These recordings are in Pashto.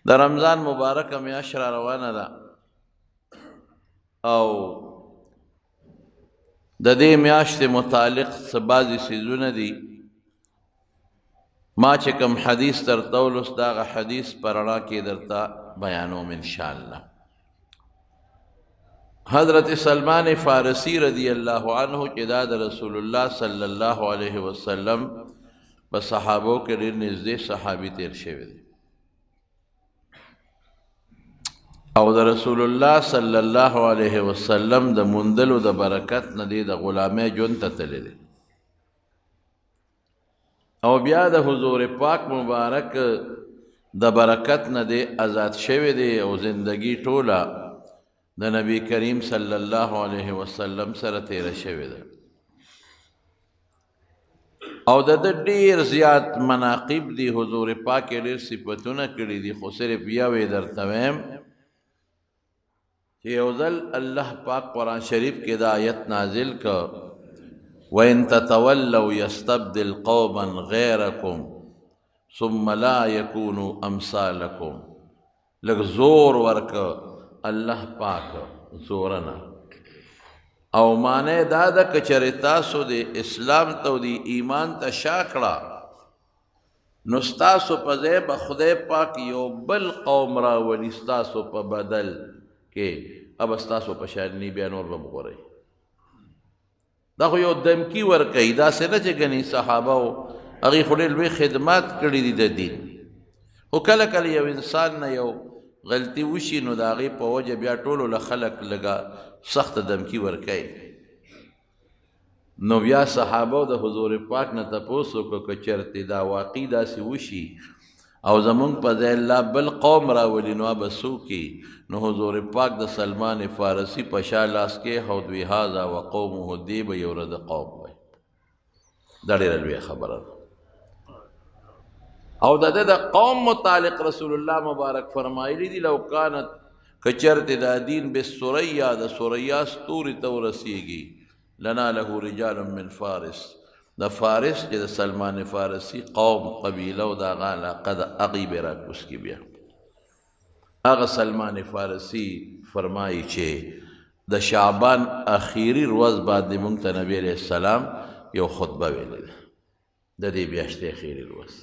د رمضان مبارکه میاشت را روانه ده او د دې میاشتې متعلق څه بعضې څیزونه دي. ما چې کوم حدیث درته ولوست، دغه حدیث په رڼا کې درته بیانوم انشاءالله. حضرت سلمان فارسی رضی الله عنه چې دا د رسول الله صلی الله علیه وسلم په صحابو کې ډېر نږدې صحابي تېر شوی دی او د رسول الله صلی الله علیه وسلم د موندلو د برکت نه دی د غلامۍ ژوند ته تللی دی او بیا د حضور پاک مبارک د برکت نه دی آزاد شوی دی او زندگی ټوله د نبی کریم صلی الله علیه وسلم سره تیره شوې ده. او د ده ډېر زیات مناقب دي، حضور پاک یې ډېر صفتونه کړي دي، خو صرف یو یې درته وایم چې یو ځل الله پاک قرآن شریف کې دا آیت نازل کړ، وَإِن تَتَوَلَّوْا يَسْتَبْدِلْ قَوْمًا غَيْرَكُمْ ثُمَّ لَا يَكُونُوا أَمْثَالَكُمْ. لږ زور ورکړه الله پاک زورنه، او معنی دا ده که چېرې تاسو د اسلام ته او د ایمان ته شا کړه نو ستاسو په ځای به خدای پاک یو بل قوم راولي ستاسو په بدل کې، اب ستاسو په شان نه، بیا نور به وګورئ. دا خو یو دمکی ورکوي، داسې نه چې ګنې صحابه و هغوی خو ډېر لوی خدمات کړي دي د دین، خو کله کله یو انسان نه یو غلطي وشي نو د هغې په وجه بیا ټولو له خلک لږه سخته دمکی ورکوي. نو بیا صحابه د حضور پاک نه تپوس وکړو که چېرته دا واقعي داسې وشي او زمونږ په ځای الله بل قوم راولي نو به څوک؟ نو حضور پاک د سلمان فارسي په شا لاس کېښود، وی هذا و قومه، دی به یو د قوم وی. دا ډېره لویه خبره ده. او د ده د قوم متعلق رسول الله مبارک فرمایلی دي، لو کانت، که چېرته دا دین بالثریا، د ثریا ستوري ته ورسېږي، لنا له رجال من فارس، د فارس چې د سلمان فارسی قوم قبیله او د هغه علاقه ده، هغوی به راکوز کړي. بیا هغه سلمان فارسی فرمایي چې د شعبان اخیري ورځ باندې مونږ ته نبی علیه السلام یو خطبه ویلې ده، د دې میاشتې اخیري ورځ.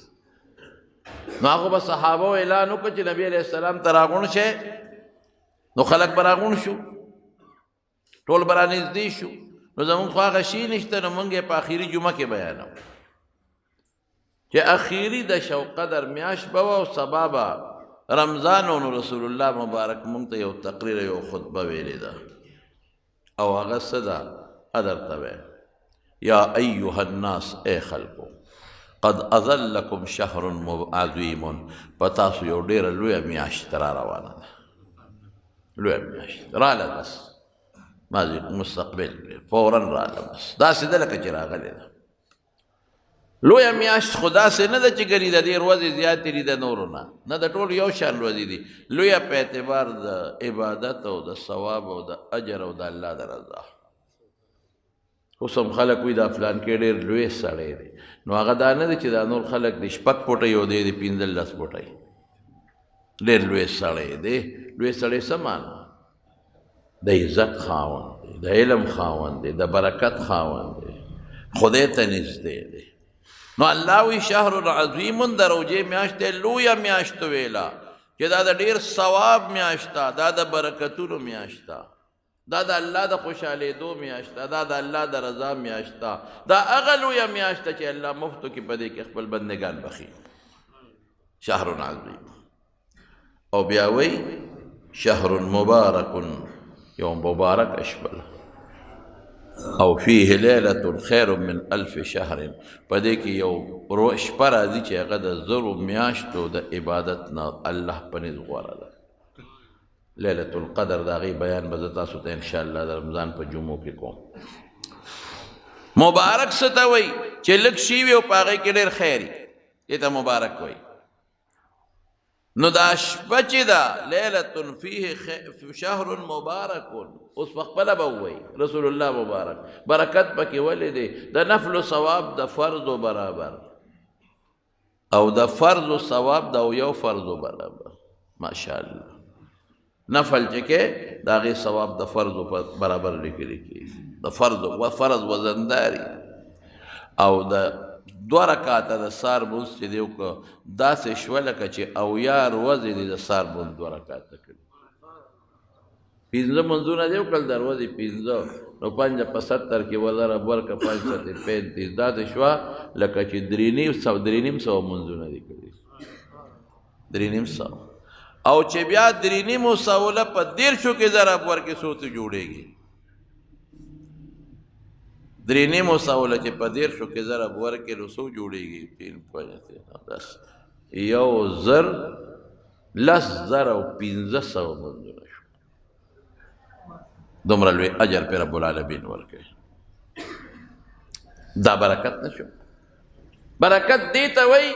نو هغه به صحابو اعلان وکړ چې نبی علیه السلام ته راغونډ شئ، نو خلک به راغونډ شو، ټول به رانږدې شو. نو زمونږ خو هغه شی نشته، نو مونږ یې په اخیري جمعه کې بیانوو چې اخیري د شوقدر میاشت به وه او سبا به رمضان و. نو رسول الله مبارک مونږ ته یو تقریر یو خطبه ویلې ده او هغه څه ده درته وایم، یا ایها الناس، ای خلکو، قد اظلکم شهر عظیم، په تاسو یو ډېره لویه میاشت را روانه ده، لویه میاشت راله، بس ماضي مستقبل فورا راله، بس داسې ده لکه چې راغلې ده. لویه میاشت خو داسې نه ده چې ګنې د دې ورځې زیاتې دي د نورو نه، نه، د ټولو یو شان ورځې دي. لویه په اعتبار د عبادت او د ثواب او د اجر او د الله د رضا. اوس هم خلک وایي دا فلان کې ډېر لوی سړی دی، نو هغه دا نه دی چې دا نور خلک دي شپږ پوټی او دی دي 15 پوټی، ډېر لوی سړی دی. لوی سړی څه معنا؟ د عزت خاوند دی، د علم خاوند دی، د برکت خاوند دی، خدای ته نږدې دی. نو الله وی شهر عظیم، د روژې میاشت دی، لویه میاشت ویله چې دا د ډېر ثواب میاشت ده، دا د برکتونو میاشت ده، دا د الله د خوشحالېدو میاشت ده، دا د الله د رضا میاشت ده، دا هغه لویه میاشت ده چې الله مفتو کې په دې کې خپل بندګان بخي. شهر عظیم. او بیا وی شهر مبارک، یو مبارک شپه ده، او فیه لیلة خیر من الف شهر، په دې کې یو شپه راځي چې هغه د 1000 میاشتو د عبادت نه الله په نزد غوره ده. لیلة القدر، د هغې بیان به زه تاسو ته انشاءالله د رمضان په جمعو کې کوم. مبارک څه ته وایي؟ چې لږ شی وي او په هغې کې ډېر خیر وي، دې ته مبارک وایي. نو دا شپه چې ده لیلة فیه شهر مبارک، اوس په خپله به ووایي رسول الله مبارک، برکت پکې ولې دی؟ د نفل ثواب د فرضو برابر، او د فرض ثواب د یو فرض برابر. ماشاءالله نفل چې کې د هغې ثواب د فرضو په برابر لیکل کېږي، د فرض و فرض وزنداري. او د دوه رکعته د سهار لمونځ چې دی وکړه، داسې شوه لکه چې 70 ورځې دې د سهار لمونځ دوه رکعته کړي. 5 لمونځونه دې وکړل د ورځې 5، نو 5 په 70 کې وضرب ورکړه 5 7 35، داسې شوه لکه چې 3.5 لمونځونه دې کړي، 3.5. او چې بیا 3.5 له په 30 کې ضرب ورکړي څو ته جوړېږي؟ 3.5 له چې په 30 کې ضرب ورکړي نو څو جوړېږي؟ 3 5 10، 10,500 لمونځونه شو. دومره لوی اجر پې رب العالمین ورکوي. دا برکت نه شو. برکت دې ته وایي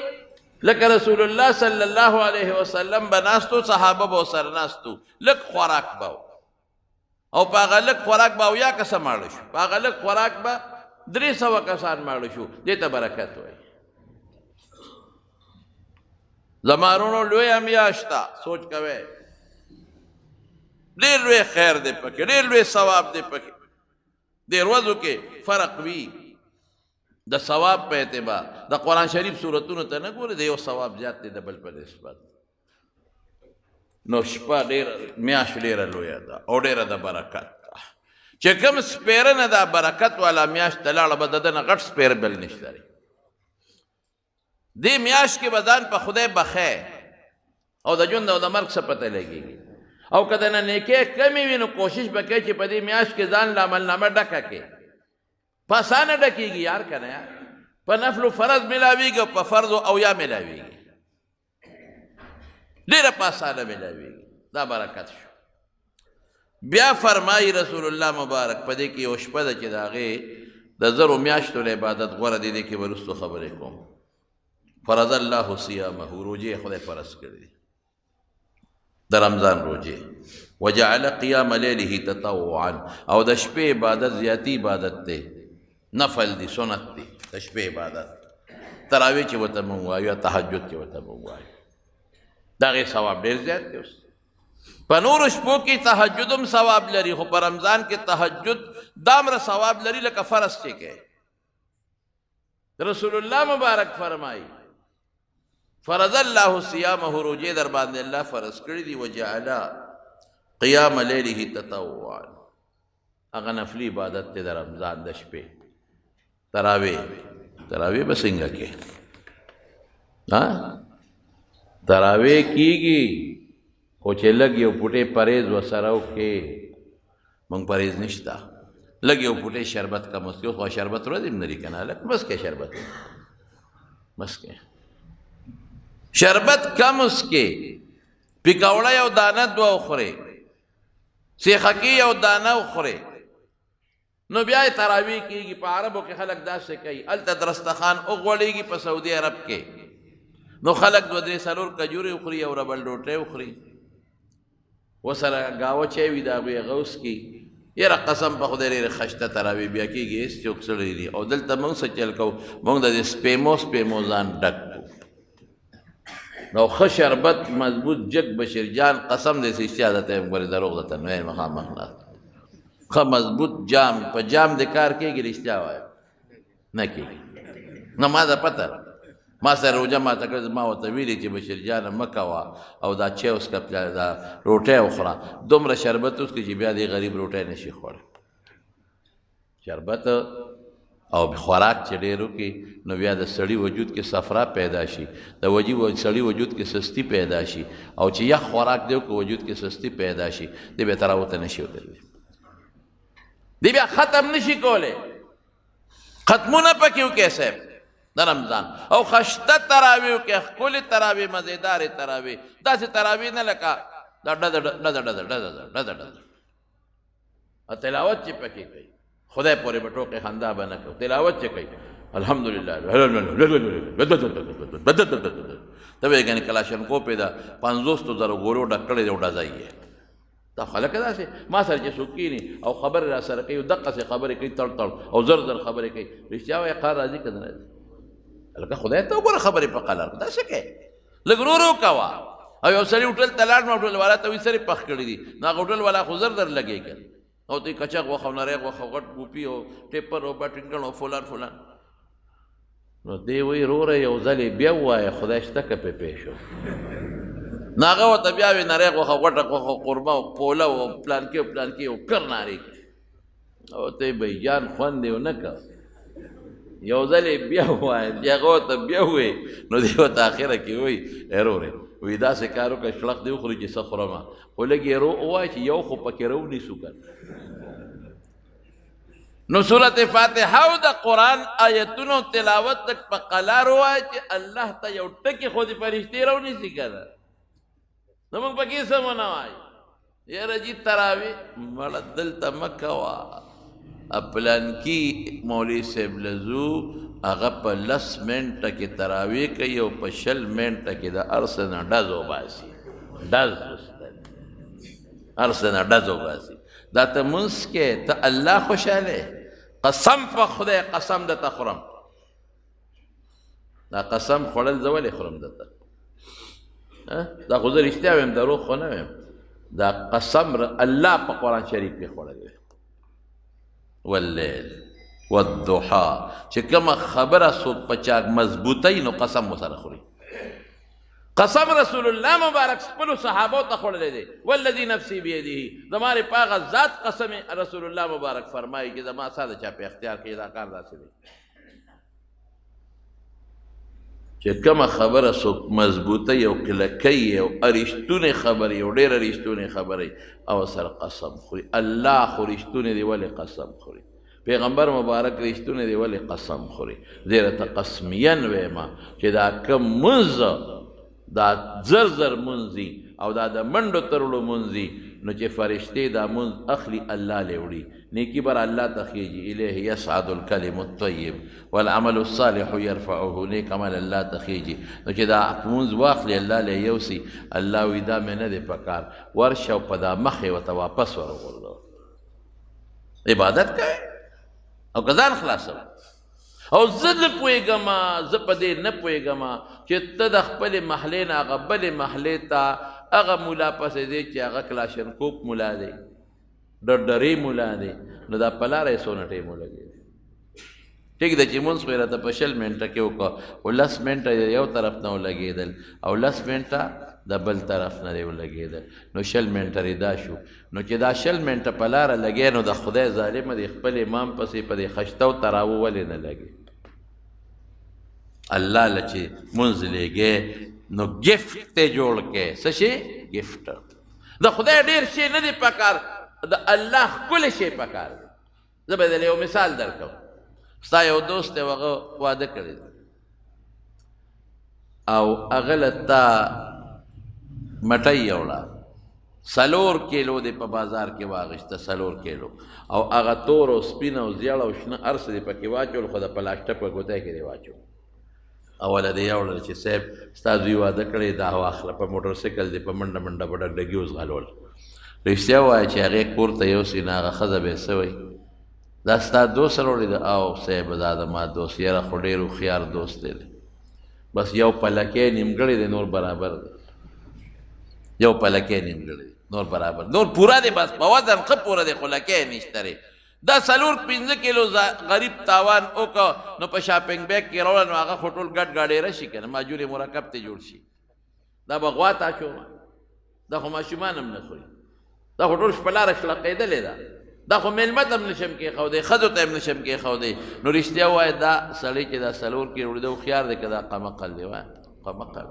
لکه رسول الله صلی الله علیه وسلم به ناستو، صحابه به ورسره ناستو، لږ خوراک به او په هغه لږ خوراک به 70 کسه ماړه شو، په هغه لږ خوراک به 300 کسان ماړه شو. دې ته برکت وایي. زما وروڼو لویه میاشت ده، سوچ کوئ، ډېر لوی خیر دی پکې، ډېر لوی ثواب دی پکې. دې ورځو کې فرق وي د ثواب په اعتبار. د قرآن شریف سورتونو ته نه ګورې، د یو ثواب زیات دی د بل په نسبت. نو شپه ډېره، میاشت ډېره لویه ده او ډېره د برکت ده. چې کوم سپېره نه دا برکت والا میاشت ته لاړه، به د ده نه غټ سپېره بل نشته دی. دې میاشت کې به ځان په خدای بخښی او د ژوند او د مرګ څه پته لګېږي. او که د نه نیکۍ کمې وي نو کوشش به کوي چې په دې میاشت کې ځان له عملنامه ډکه کړي. په اسانه ډکېږي یار که نه یار، په نفل و فرض ملاویږي او په فرض او یا ملاویږي، ډېره په اسانه ملاویږي. دا برکت شو. بیا فرمایي رسول الله مبارک په دې کې یو شپه ده چې د هغې د 1000 میاشتو له عبادت غوره دی. دې کې به وروستو خبرې کوم. فرض الله صیامه، روژې خدای فرض کړې دي، د رمضان روژې. وجعل قیام لیله تطوعا، او د شپې عبادت زیاتی عبادت دی، نفل دی، سنت دی د شپې عبادت. تراویح چې ورته مونږ وایو، تهجد چې ورته مونږ وایو، د هغې ثواب ډېر زیات دی. اوس په نورو شپو کې تهجد هم ثواب لري، خو په رمضان کې تهجد دامره ثواب لري لکه فرض چې کوي. رسول الله مبارک فرمایي فرض الله صیامه، روژې در باندې الله فرض کړي دي. وجعل قیام لیله تطوعا، هغه نفلي عبادت دی د رمضان د شپې. تراویح، تراویح به څنګه کې؟ ها تراویح کېږي خو چې لږ یو پوټی پرهېز ورسره وکړې. موږ پرهېز نشته، لږ یو پوټی شربت کم وڅښو، خو شربت ورځې هم نه لري که نه، لږ بس کې شربت، بس کې شربت کم وڅکې، پکوړه یو دانه دوه وخورې، سیخکې یو دانه وخورې، نو بیا یې تراویح کېږي. په عربو کې خلک داسې کوي، هلته درستخان وغوړېږي په سعودي عرب کې، نو خلک 2 3 4 کجورې وخوري، یو ربل ډوټۍ وخوري، ورسره ګاوه چای وي د هغوی هغه وڅکي. یاره قسم په خدای ډېرې خشته تراویح بیا کېږي، هېڅ څوک ستړی دي. او دلته موږ څه چل کوو، موږ د دې سپېمو سپېمو ځان ډک کړو. نو ښه شربت مضبوط جګ بشیر جان، قسم دې چې رښتیا درته وایم، ګورې دروغ درته نه وایم، مخامخ ناست ښه مضبوط جام، په جام دې کار کېږي، رښتیا وایم نه کېږي. نه ما ده پته، ما سره روژه ماته کړې، ما ورته ویلي چې بشیر جانه مه کوه، او دا چای وڅښه، دا روټۍ وخوره، دومره شربت وڅښه چې بیا دې غریب روټۍ نه شي خوړی. شربت او خوراک چې ډېر وکړي نو بیا د سړي وجود کې صفرا پیدا شي، د سړي وجود کې سستی پیدا شي، او چې یخ خوراک دی وکړي وجود کې سستی پیدا شي، دی بیا تراوته نه شي ودرېدلی، دی بیا ختم نه شي کولی. ختمونه پکې وکړي صاحب د رمضان، او خشته تراویح وکړي، ښکلې تراویح، مزیدارې تراویح، داسې تراویح نه لکه دا ډزه ډزه ډزه ډزه ډزه ډزه. تلاوت چې پکې کوي، خدای پورې به ټوقې خندا به نه کوو، تلاوت چې کوي الحمدلله ته به یې ګنې کلاشنکوف یې د 50,000 ګولو ډک کړی دی او ډزایي یې. دا خلک داسې ما سره چې څوک کښېني او خبرې را سره کوي، دقسې خبرې کوي، تړ تړ او زر زر خبرې کوي، رښتیا وایي قار راځي که نه راځي؟ لکه خدای ته وګوره خبرې په قلار داسې کوي، لږ ورو ورو کوه. او یو سړی هوټل ته لاړ، نو هوټل والا ته وایي سرې پخ کړي دي، نو هغه هوټل والا خو زر در لګې که او ته یې کچه غوښه او نری غوښه او غټ ګوپي او ټیپر او بټنګڼ او فلان فلان. نو دی وایي وروره یو ځل یې بیا ووایه، خدای شته که پرې پوه شو. نو هغه ورته بیا وایي نری غوښه، غټه غوښه، قورمه او پوله او پلانکې او پلانکې او کر نارې کړي. او ته یې بھیجان خوند یې ونه کړ، یو ځل یې بیا ووایه. چې هغه ورته بیا ووایي نو دی ورته اخره کې وایي ای وروره وایي داسې کار وکړه شړق دې وخوري چې څه خورمه، خو لږ یې رو ووایه چې یو خو پکې راونیسو که. نو سورة فاتحه او د قرآن آیتونو تلاوت لږ په قلار ووایه چې الله ته یو ټکی خو دې فرشتې راونیسي که نه. نو موږ پکې څه ونه وایو، یاره جي تراویح مړه دلته مه کوه، پلانکي مولوي صاحب له ځو، هغه په 10 منټه کې تراویح کوي او په 20 منټه کې د هر څه نه ډز وباسي، ډز هر څه نه ډز وباسي. دا ته مونځ کې ته الله خوشحاله، قسم په خدای قسم درته خورم، دا قسم خوړل زه ولې خورم درته؟ دا خو زه رښتیا وایم، دروغ خو نه وایم. دا قسم الله په قرآن شریف کې خوړلی، واللیل والضحى، چې کومه خبره څوک په چا مضبوطه وي نو قسم ورسره خوري. قسم رسول الله مبارک خپلو صحابو ته خوړلی دی، والذي نفسي بيده، زما په هغه ذات قسم رسول الله مبارک فرمایي چې زما ساه د چا په اختیار کې دا کار داسې دی چې کومه خبره څوک مضبوطه او کلکه او رښتونې خبرې او ډېره رښتونې خبرې او سره قسم خوري. الله خو رښتونې دی ولې قسم خوري؟ پیغمبر مبارک رښتونې دی ولې قسم خوري؟ زه راته قسمین وایم چې دا کوم مونځ دا زر زر مونځ دي او دا د منډو ترړو مونځ دي، نو چې فرشتې دا مونځ اخلي الله له وړي، نیکی بر الله ته خیږي، الیه یصعد الکلم الطیب والعمل الصالح یرفعه، نیک عمل الله ته خیږي. نو چې دا مونځ واخلي الله له یوسي، الله وایي دا مې نه دی پکار، ورشه او په دا مخ یې ورته واپس وروغورځوه. عبادت کوې او که ځان خلاصوه؟ او زه نه پوهېږم، زه په دې نه پوهېږم چې ته د خپلې محلې نه هغه بلې محلې ته هغه ملا پسې دی چې هغه کلاشنکوپ ملا دی، ډرډرې ملا دی، نو دا په لاره یې څونه ټایم ولګېد؟ ټیک ده چې مونځ خو یې راته په 20 منټه کې وکړه، خو 10 منټه یې یو طرف نه ولګېدل او 10 منټه د بل طرف نه دی ولګېدل، نو 20 منټه ردا شو. نو چې دا 20 منټه په لاره لګې نو د خدای ظالمه دی خپل امام پسې په دې خشته او تراوه ولې نه لګې؟ الله له چې مونځ لېږې نو ګفټ ته جوړ کې، څه شی؟ ګفټ. د خدای ډېر شی نه دی پکار، د الله ښکلی شی پکار دی. زه به درله یو مثال درکوم. ستا یو دوست دی، هغه واده کړی دی او هغه له تا مټۍ یوړه، 4 کیلو دی په بازار کې واغېسته، 4 کیلو، او هغه تور او سپین او زیړ او شنه هر څه دې پکې واچول، خو د پلاستیک په ګوتۍ کې دې واچول. اوله دې یوړل چې صاحب ستا زوی واده کړی، دا واخله، په موټرسایکل دې په منډه منډه په ډګډګي وځغلول. رښتیا ووایه چې هغې کور ته یوسي نو هغه ښځه به یې څه وایي؟ دا ستا دوست راوړی ده؟ او صاحب دا د ما دوست، یاره خو ډېر هوښیار دوست دی، بس یو پلکی نیمګړی دی نور برابر دی، یو پلکی نیمګړی دی نور برابر، نور پوره دی، بس په وزن ښه پوره دی خو لکی نشته دی. دا 4-5 کیلو غریب تاوان وکړ نو په شاپینګ بیګ کې راوړه، نو هغه خو ټول ګډ ګاډېره شي که نه، معجون مرکب ته جوړ شي. دا به غوا ته اچومه، دا خو ماشومان هم نه خوري، دا خو ټول شپه لاره شړقېدلې ده، دا خو مېلمه ته هم نه شم کېښودی، ښځو ته هم نه شم کېښودی. نو رښتیا ووایه دا سړی چې دا 4 کیلو وړي دا هوښیار دی که دا قمقل دی؟ وایه قمقل.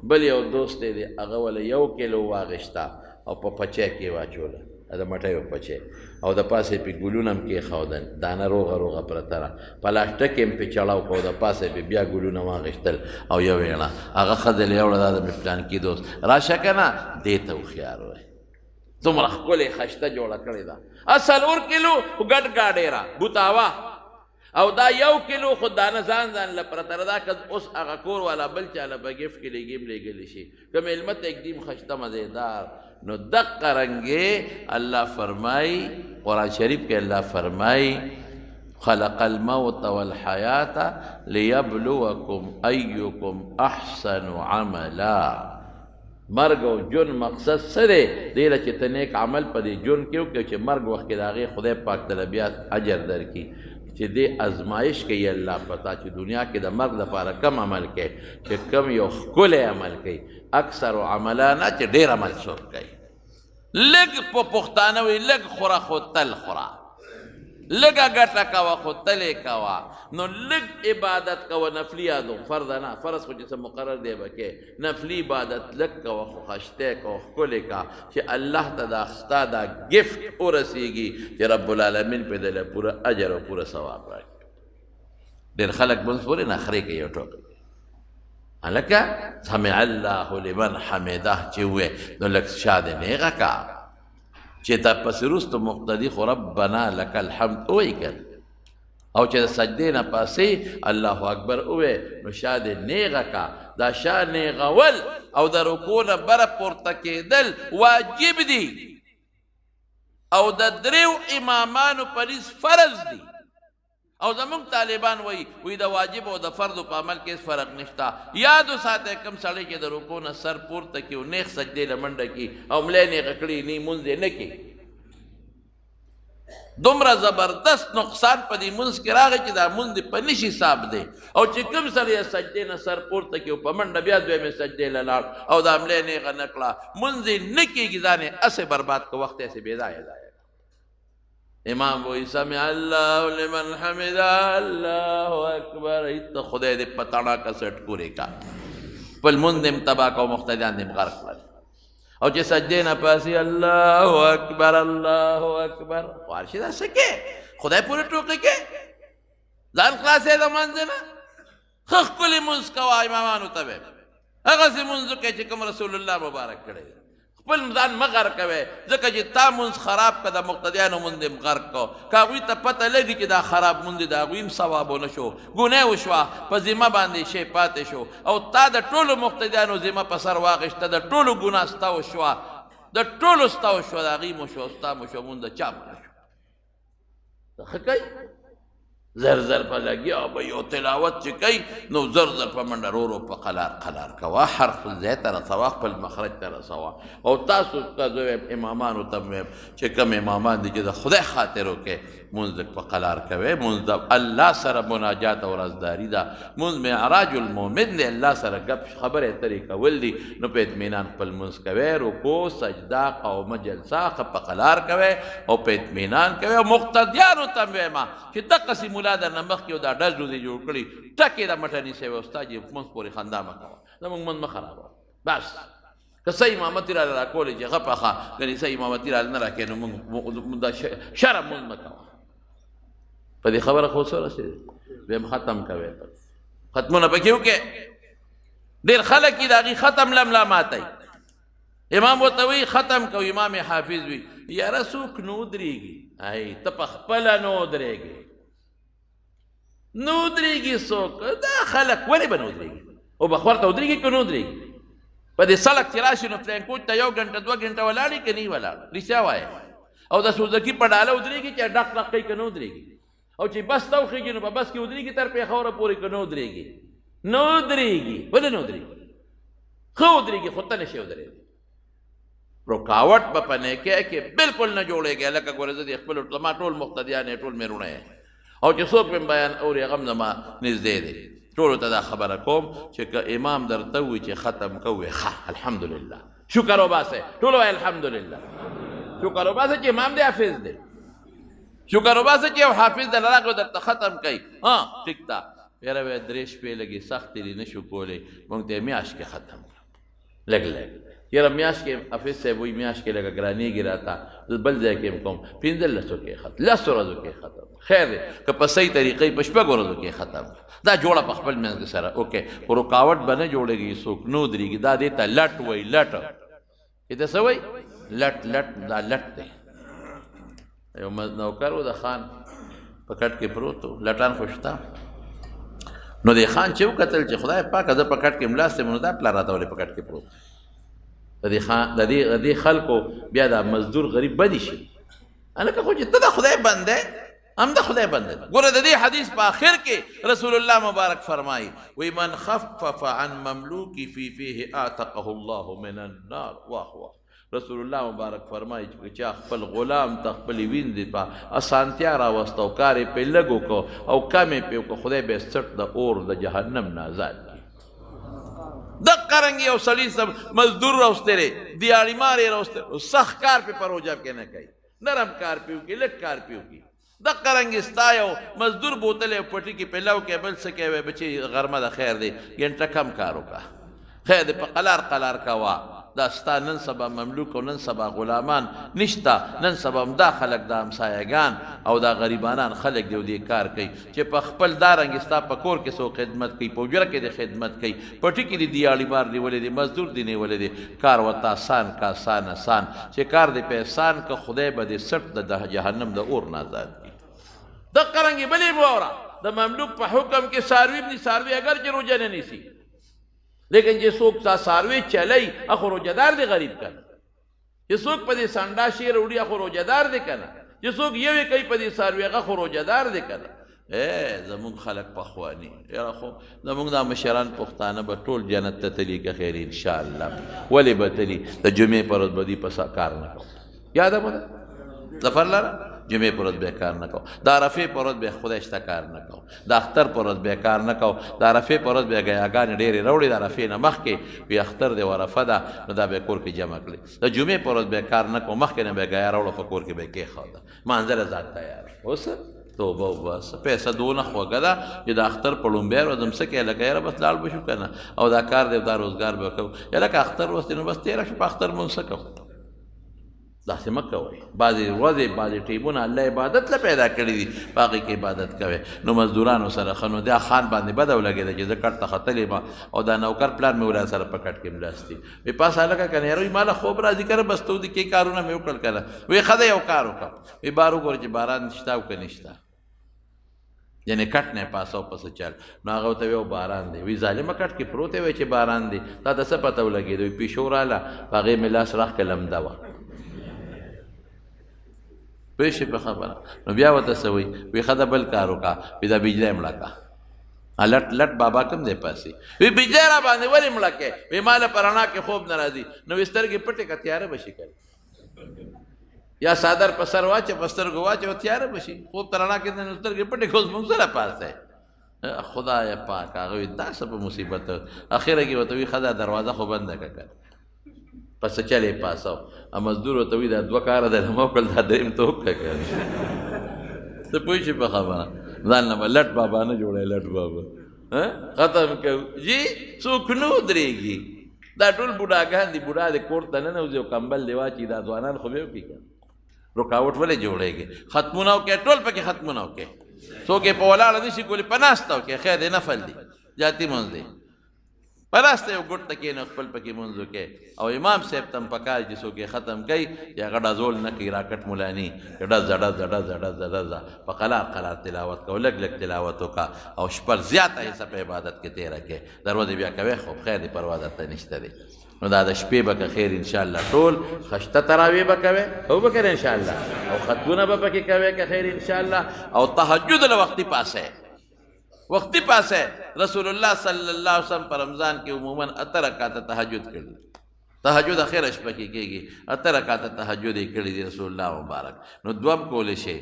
بل یو دوست دی هغه وله 1 کیلو واغېسته او په پچۍ کې واچوله، د مټیو پچۍ، او د پاسه یې پې ګلونه هم کېښودل، دانه روغه روغه پرته ده، پلاستیک یې هم پې چړاو کړو، د پاسه یې پې بیا ګلونه واغېستل او یو یې هغه ښځې له یوړه، دا د مې پلانکي دوست، راشه که نه، دې ته هوښیار وایي. څومره ښکلې خشته جوړه کړې ده، 4 کیلو خو ګډ ګاډېره بوتاوه، او دا 1 کیلو خو دانه ځان ځان له پرته ده. دا که اوس هغه کور والا بل چا له په ګفټ کې لېږي هم لېږلی شي، که مېلمه ته ږدي هم خشته مزېدار. نو دقه رنګې الله فرمایي قرآن شریف کې، الله فرمایي خلق الموت والحیاة لیبلوکم ایکم احسن عملا. مرګ او ژوند مقصد څه دی؟ دې له چې ته نیک عمل په دې ژوند کې وکړې چې مرګ وخت کې د هغې خدای پاک ته بیا اجر درکړي، چې دې ازمایش کوي الله په تا چې دنیا کې د مرګ دپاره کم عمل کوي، چې کم یو ښکلی عمل کوي. اکثر عملا نه چې ډېر عمل څوک کوي. لږ په پښتانه وایي لږ خوره خو تل خوره، لږه ګټه کوه خو تل یې کوه. نو لږ عبادت کوه، نفلي یادو، فرض نه، فرض خو چې څه مقرر دی به کې، نفلي عبادت لږ کوه خو خشتی کوه، ښکلی کوه، چې الله ته دا ستا دا ګفټ ورسېږي چې رب العالمین پرې دله پوره اجر او پوره ثواب راکړي. ډېر خلک مونځ پورې نخرې کوي او ټوکې. هلکه سمع الله لمن حمده چې ووایې نو لږ شا دې نېغه کا چې تا پسې وروسته مقتدي خو ربنا لک الحمد ووایي که نه، او چې د سجدې نه پاسې الله اکبر ووایې نو شا دې نېغه کا. دا شا نېغول او د رکوع نه بره پورته کېدل واجب دي او د دریو امامانو په نیز فرض دي. او زموږ طالبان وایي وایي د واجب او د فرض په عمل کې هېڅ فرق نشته. یاد وساتئ کوم سړی چې د رکوع نه سر پورته کړي او نېغ سجدې له منډه کړي او ملی نېغه کړي نی مونځ یې نه کړي، دومره زبردست نقصان په دې مونځ کې راغی چې دا مونځ دې په نشي حساب دی. او چې کوم سړی یې سجدې نه سر پورته کړي او په منډه بیا دویمې سجدې له لاړ او دا ملی نېغه نه کړه، مونځ یې نه کېږي، ځان یې هسې برباد کړ، وخت یې هسې بې ځایه ضایع. امام وایي سمع الله لمن حمده الله اکبر، ته خدای دې په تڼاکه سټ پورې کا، خپل مونځ دې هم تباه کړه او مقتدیان دې هم غرق کړل. او چې سجدې نه پاسي الله اکبر الله اکبر، خوار شي دا څه کې خدای پورې ټوکې کې، ځان خلاصې د مونځ نه. ښه ښکلي مونځ کوه، امامانو ته وایي هغسې مونځ وکړئ چې کوم رسول الله مبارک کړی. خپل ځان مه غرقوې، ځکه چې تا مونځ خراب کړه د مقتدیانو مونځ دې هم غرق کړ. که هغوی ته پته لګي چې دا خراب مونځ دی د هغوی هم ثواب ونه شو، ګناه وشوه، په ذمه باندې شی پاتې شو، او تا د ټولو مقتدیانو ذمه په سر واخیسته، د ټولو ګناه ستا وشوه، د ټولو ستا وشوه، د هغوی مو شو، ستا مو شو، مونځ د چا مو نه شو. ته ښه کوي زر زر په لګیا به یو تلاوت چې کوي نو زر زر په منډه رو رو په قلار قلار کوه، هر خپل ځای ته رسوه، خپل مخرج ته رسوه. او تاسو ته زه وایم امامانو ته وایم چې کوم امامان دي چې د خدای خاطر وکړئ، مونځ لږ په قلار کوئ. مونځ د الله سره مناجات او رازداري ده، مونځ معراج المؤمن دی، الله سره ګپ خبرې اترې کول دي. نو په اطمینان خپل مونځ کوئ، رکوع سجده قومه جلسه ښه په قلار کوئ او په اطمینان کوئ. او مقتدیانو ته هم وایم چې دقسې ملا درنه مخکې او دا ډز ډوزې جوړ کړي، ټکې د مټه نیسئ، وایي استاد یې مونځ پورې خندا مه کوه، زموږ مونځ مه خرابوه. بس که څه امامتي راله راکولې چې ښه پخه، ګنې څه امامتي راله نه راکوې نو مونږ دا شرم مونځ مه کوه. په دې خبره خو څه رسېدې؟ بیا هم ختم کوې، ختمونه پکې وکړې. ډېر خلک یې د هغې ختم له ملا ماتوي. امام ورته وایي ختم کوي، امام یې حافظ وي، یاره څوک نه ودرېږي. ای ته په خپله نه ودرېږې، نه ودرېږي څوک. دا خلک ولې به نه ودرېږي؟ او به خورته ودرېږي که نه ودرېږي؟ په دې سړک چې راشي نو پلین کوچ ته یو ګنټه دوه ګنټه ولاړ وي که نه وي ولاړ؟ رښتیا وایې. او د سوزکي په ډاله ودرېږي چې ډق ډق کوي که نه ودرېږي؟ او چې بس ته وخېږي نو په بس کې ودرېږي تر پېښوره پورې که نه ودرېږي؟ نه ودرېږي. ولې نه ودرېږي؟ ښه ودرېږي خو ته نه شې ودرېدی. رکاوټ به په نیکۍ کې بالکل نه جوړېږي. لکه ګوره زه دې خپل زما ټول مقتدیان یې ټول مې وروڼه یې، او چې څوک مې بیان اوري هغه هم زما نږدې دی، ټولو ته دا خبره کوم چې که امام درته ووایي چې ختم کوې، ښه الحمدلله شکر وباسئ، ټول وایي الحمدلله، شکر وباسئ چې امام دی حافظ دی، شکر وباسئ چې یو حافظ دی راغی درته ختم کوي. ها ټیک ده، یاره وایي درې شپې لږې سختې دي نه شو کولی، موږ ته یې میاشت کې ختم کړو لږ لږ. یاره میاشت کې حافظ صاحب وایي میاشت کې لږه ګرانېږي راته، زه بل ځای کې هم کوم، پنځلسو کې ختم، لسو ورځو کې ختم، خیر دی که په صحیح طریقې په شپږو ورځو کې ختم. دا جوړه په خپل منځ کې سره وکړئ، خو رکاوټ به نه جوړېږي، څوک نه ودرېږي. دا دې ته لټ وایي، لټ دې ته څه وایي؟ لټ، لټ، دا لټ دی. یو نوکر و د خان په کټ کې پروت و، لټان خو شته. نو د خان چې وکتل چې خدای پاکه زه په کټ کې ملاست یم، نو دا پلار راته ولې په کټ کې پروت دی؟ د دې خلکو بیا دا مزدور غریب بدی شي. هلکه خو چې ته د خدای بنده، هم د خدای بنده دی. ګوره د دې حدیث په آخر کې رسول الله مبارک فرمایي، وی من خفف عن مملوکی فی فیه اعتقه الله من النار. واه واه، رسول الله مبارک فرمایي چې چا خپل غلام ته خپلې وینځې په اسانتیا راوسته او کار یې پرې لږ وکړو او کم یې پرې وکړو، خدای به یې څټ د اور د جهنم نه ازاد کړي. دقه رنګ یو سړي مزدور راوستی دی، دیاړي مار یې راوستی، سخت کار پرې په روژه کې نه کوي، نرم کار پرې وکړي، لږ کار پرې وکړي. دقه رنګ ستا یو مزدور بوتلی پټي کې په لو کې بل څه کوي، بچې غرمه د خیر دی، ګنټه کم کار وکړه، خیر دی، په قلار قلار کوه. دا ستا نن سبا مملوک او نن سبا غلامان نشته، نن سبا هم دا خلک، دا همسایهګان او دا غریبانان خلک دی او دې کار کوي چې په خپل دا رنګ ستا په کور کې څوک خدمت کوي، په اجره کې دې خدمت کوي، پټي کې دې دیاړي مار نیولی دی، مزدور دې نیولی دی، کار ورته اسان که، اسان اسان چې کار دې په احسان که، خدای به دې څټ د جهنم د اور نه ازاد کړي. دقه رنګ یې بلې واوره، د مملوک په حکم کې څاروي هم دي، څاروي اګر چې روژه نه نیسي، لیکن چې څوک تا څاروي چلی هغه خو روژهدار دی غریب که نه، چې څوک په دې سنډا شیر وړي هغه خو روژهدار دی که نه، چې څوک یوې کوي په دې څاروي هغه خو روژهدار دی که نه. زموږ خلک پخواني، یاره خو زموږ دا مشران پښتانه به ټول جنت ته تلي که خیر انشاءالله. ولې به تلي؟ د جمعې پر ورځ به دوی په کار نه کوو، یاده مو ده ظفر لره، جمعې پر ورځ به کار نه کوو، د عرفې پر ورځ به خدای شته کار نه کوو، د اختر پر ورځ به کار نه کوو، د عرفې پر ورځ به ګیاګانې ډېرې راوړي، د عرفې نه مخکې وي اختر دی عرفه ده نو دا به کور کې جمع کړي، د جمعې پر ورځ به کار نه کوو، مخکې نه به ګیا راوړو په کور کې به یې کېښوده، مانځه له ځان تیار. اوس توبه وباسه، پیسه دونه خوږه ده چې د اختر په لومبۍ ورځ هم څه کوې، لکه یاره بس لاړ به شو که نه، او دا کار دی دا روزګار به کوو، یا لکه اختر ورځ دی نو بس تېره شو، په اختر مونږ څه کوو؟ داسې مه کوئ. بعضې ورځې بعضې ټیمونه الله عبادت له پیدا کړي دي، په هغې کې عبادت کوئ. نو مزدورانو سره ښه، نو دا خان باندې بده ولګېده چې زه کټ ته ختلی ما او دا نوکر پلان مې ولا سره په کټ کې ملاست دي. وی پاس هلکه که نه یاره، وی ما له خوب راځي که نه، بس ته ودې کې کارونه مې وکړل که نه. وی ښه دی یو کار وکړه، وی بار وګوره چې باران شته او که نشته، یعنې کټ نه یې پاسه او پسه چل. نو هغه ورته وی باران دی. وی ظالمه کټ کې پروت دی، وی چې باران دی، تا ته څه پته ولګېده؟ وی پیشو راله، په هغې مې لاس راښکه لمده وه. پوه شوې په خبره؟ نو بیا ورته څه وایي؟ وی ښه ده بل کار وکړه، وی دا بجلی مړه کړه. لټ لټ بابا کوم ځای پاسي؟ وی بجلی را باندې ولې مړه کړې؟ وی ما له په رڼا کې خوب نه راځي. نو وی سترګې پټې کړه، تیاره به شي که یا څادر په سر واچوه، په سترګو واچوه، تیاره به شي. خوب ته رڼا کې نه، نو سترګې پټې کړه، اوس موږ سره پاڅئ. خدای پاک هغه وی دا څه په مصیبت. اخره کې ورته وی ښه ده دروازه خو بنده کړه که په څه چلې پاسو. مزدور ورته وایي دا دوه کاره دی ما وکړل، دا درېیم ته وکړه که نه. ته پوه شې په خبره؟ ځان له به لټ بابا نه جوړوي، لټ بابا ختم کوو جي. څوک نه ودرېږي، دا ټول بوډاګان دي، بوډا دې کور ته ننوځي او کمبل دې واچي. دا ځوانان خو به وکړي که رکاوټ ولې جوړېږي؟ ختمونه وکړي، ټول پکې ختمونه وکړي، څوک یې په ولاړه نه شي کولی، په ناسته وکړي، خیر دی، نفل دی، جاتي مونځ دی، په ناسته یو ګوټ ته کښېنه، خپل پکې مونځ وکړي. او امام صاحب ته هم پکار چې څوک یې ختم کوي چې هغه ډزول نه کوي، راکټ مولاني چې ډزه ډزه ډزه ډزه ډزه په قلار قلار تلاوت کوه، لږ لږ تلاوت وکړه او شپه زیاته حصه په عبادت کې تېره کړې. دروازې بیا کوې خو خیر دی، پروا درته نشته دی. نو دا د شپې به که خیر انشاءالله ټول خشته تراویح به کوې او به کوې انشاءالله، او ختمونه به پکې کوې که خیر انشاءالله، او تهجد له وختي پاسه، وختي پاسه. رسول الله صلی الله علیه وسلم په رمضان کې عموماً 8 رکعته تهجد کړي، تهجد اخره شپه کې کېږي، 8 رکعته تهجد یې کړي دي رسول الله مبارک. نو دوم کولی شي،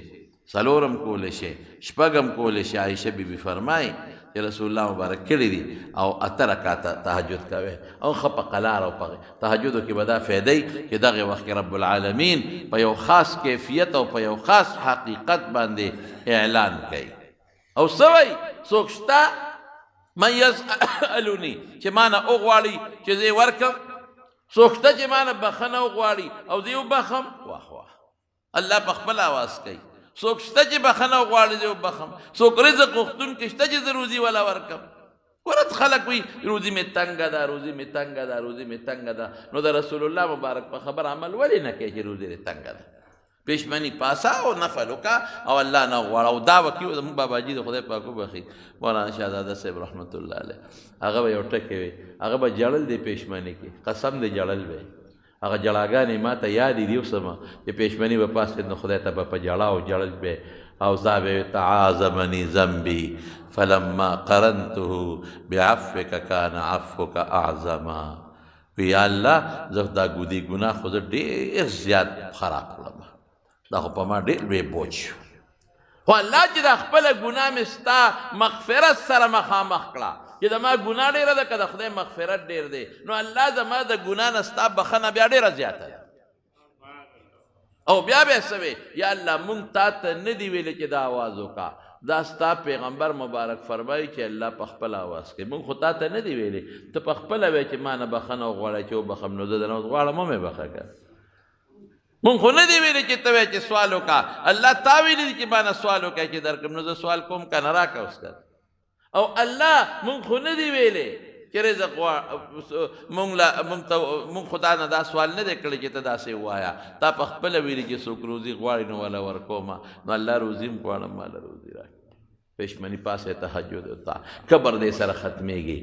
څلورم کولی شي، شپږم کولی شي. عایشه بي بي فرمایي چې رسول الله مبارک کړي دي او 8 رکعته تهجد کوي، او ښه په قلار او په تهجدو کې به دا فایده وي چې دغه وخت کې رب العالمین په یو خاص کیفیت او په یو خاص حقیقت باندې اعلان کوي. او څه وایي؟ څوک شته من یسألوني چې ما نه وغواړي چې زه یې ورکړم، څوک شته چې ما نه بخښنه وغواړي او زه یې وبخښم. واه واه، الله په خپل اواز کوي. څوک شته چې بخښنه وغواړي زه یې وبخښم، څوک رزق غوښتونکی شته چې زه روزي ولا ورکړم. ګوره خلک وایي روزي مې تنګه ده، روزي مې تنګه ده، روزي مې تنګه ده. نو د رسول الله مبارک په خبره عمل ولې نه کوي چې روزي دې تنګه ده؟ پېشمني پاسه او نفل وکړه او الله نه غواړه. او دا وکړي زموږ باباجي د خدای پاک وبخښي، مولانا شهزاده صاحب رحمت الله علیه، هغه به یو ټکی وي، هغه به ژړل دی پېشمني کې، قسم دی ژړل به. هغه ژړاګانې ما ته یادې دي اوس هم چې پېشمني به پاڅېد نو خدای ته به په ژړا او ژړل به. او دا به تعاظمني ذنبي فلما قرنته بعفوك كان عفوك اعظما. وی یا الله زه دا ګودي ګناه خو زه ډېر زیات خراب کړم، دا خو په ما ډېر لوی بوج شو، خو الله چې دا خپله ګناه مې ستا مغفرت سره مخامخ کړه، چې زما ګناه ډېره ده که د خدای مغفرت ډېر دی، نو الله زما د ګناه نه ستا بخښنه بیا ډېره زیاته ده. او بیا به یې څه وې؟ یا الله مونږ تا ته نه دي ویلي چې دا اواز وکړه، دا ستا پیغمبر مبارک فرمایي چې الله په خپل اواز کوي، مونږ خو تا ته نه دي ویلي، ته په خپله وایې چې ما نه بخښنه وغواړه چې وبخښم، نو زه درنه اوس غواړم ومې بخښه که. مونږ خو نه دي ویلي چې ته وایې چې سوال وکړه، الله تا ویلي دي چې ما نه سوال وکړه چې درکړم، نو زه سوال کوم که نه راکړه اوس که. او الله مونږ خو نه دي ویلي چې رزق مونږ خو تا نه دا سوال نه دی کړی چې ته داسې ووایه، تا په خپله ویلي چې څوک روزي غواړي نو وله ورکومه، نو الله روزي هم غواړم ماله روزي راکړي. پېشمني پاسه تهجد وتا کبر دې سره ختمېږي،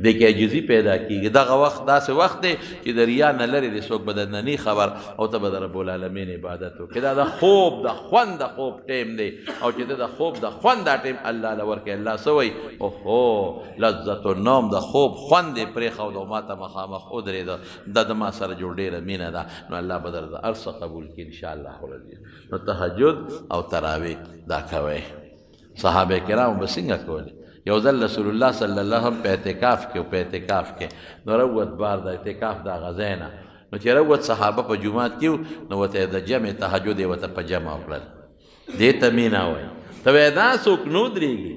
دې کې عاجزي پیدا کېږي. دغه وخت داسې وخت دی چې د ریا نه لرې دی، څوک به درنه نه خبر او ته به د رب العالمین عبادت وکړې. دا د خوب د خوند د خوب ټایم دی، او چې ته د خوب د خوند دا ټایم الله له ورکړې، الله څه وایي؟ اوهو لذت النوم، د خوب خوند یې پرېښود او ما ته مخامخ ودرېده، دا د ما سره جوړ ډېره مینه ده، نو الله به درته هر څه قبول کړي انشاءالله العزیز. نو تهجد او تراویح دا کوئ. صحابه کرامو به څنګه کولې؟ یو ځل رسول الله صلی الله علیه وسلم په اعتکاف کې په اعتکاف کې نو راووت بار د اعتکاف د هغه ځای نه، نو چې راووت صحابه په جومات کې وو، نو ورته د جمع تهجد یې ورته په جمع وکړل. دې ته مینه وایي، ته وایې دا څوک نه ودرېږي.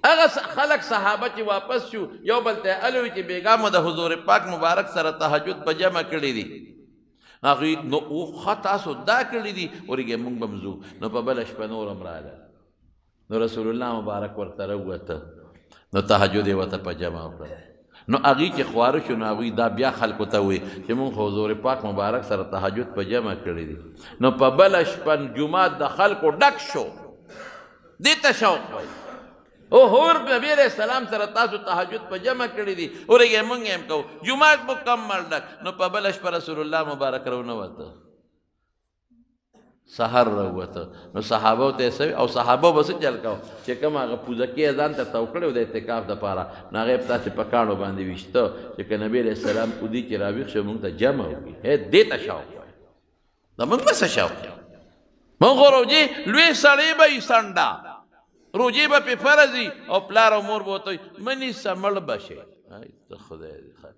هغه خلک صحابه چې واپس شو یو بل ته یې الوی چې بېګا مو د حضور پاک مبارک سره تهجد په جمع کړي دي، هغوی نو ښه تاسو دا کړي دي، ورېږئ موږ به هم ځو. نو په بله شپه نور هم راغلل، نو رسول الله مبارک ورته راووته، نو تهجد یې ورته په جمع وکړل. نو هغوی چې خواره شو، نو هغوی دا بیا خلکو ته وویل چې موږ خو حضور پاک مبارک سره تهجد په جمع کړي دي. نو په بله شپه جومات د خلکو ډک شو، دې ته شوق وایي، اوهور نبی علیہ السلام سره تاسو تهجد په جمع کړي دي، ورېږئ موږ یې هم کوو، جومات مکمل ډک. نو په بله شپه رسول الله مبارک راونه وته، سحر راووته. نو صحابو ته یې څه او صحابو به څه چل کاوه چې کوم هغه پوزکې یې ځان ته تاو کړی و د اعتکاف دپاره، نو هغه یې په تاسې په کاڼو باندې ویشته چې که نبي علیه السلام اودي چې راویښ شي موږ ته جمع وکړي. هې دې ته شوق وایي، دا موږ به څه شوق یو؟ موږ خو روژې لوی سړی به یي، سنډه روژې به پرې فرض وي او پلار او مور به ورته وایي مه نیسه مړ به شې، ته خدای دې خیر